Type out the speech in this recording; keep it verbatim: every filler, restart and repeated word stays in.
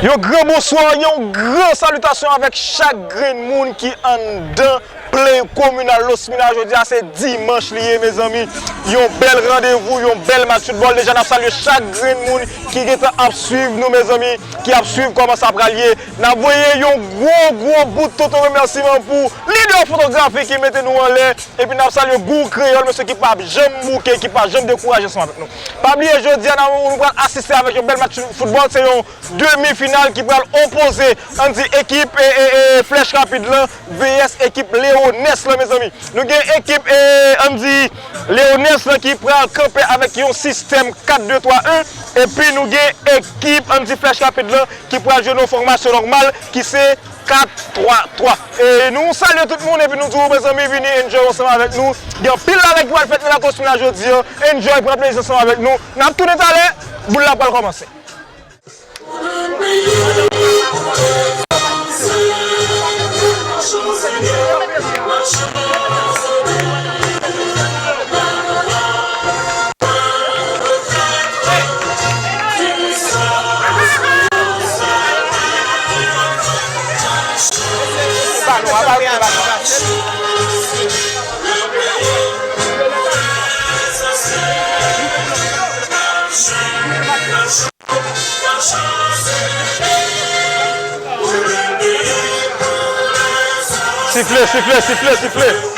Yon gran bonswa, yon gran salitasyon avèk chak grenn moun ki anndan plen kominal Los Minas. Jodi a se dimanch li ye, mezanmi. Yon bèl randevou, yon bèl match foutbòl. Deja, n ap salye chak grenn moun ki gentan ap swiv nou, mezanmi, ki ap swiv kòman sa pral ye. N ap voye yon gwo, gwo bout tonton remèsiman pou lidè fotografi ki mete nou anlè. Epi n ap salye Gou Kreyòl, mesye ki p ap janm bouke, ki p ap janm dekouraje ansanm avèk nou. Pa bliye, jodi a, n ap, nou pral asiste avèk yon bèl match foutbòl. Se yon demi final ki pral opoze, ann di, ekip e, e, e, Flèch Rapid lan vs ekip Leonès lan, mezanmi. Nou gen ekip e, ann di, Leonès lan ki pral kanpe avèk yon sistèm kat de twa en, epi nou gen ekip, ann di, Flèch Rapid lan ki pral jwe nan fòmasyon nòmal ki se kat twa twa. E nou salye tout moun epi nou di w, mezanmi, vini enjoy ansanm avèk nou. Gen anpil bagay ki pral fèt nan Lakòs la jodi a. Enjoy, pran plezi ansanm avèk nou. N ap tounen talè, boul la pral kòmanse. Sifle, sifle, sifle, sifle.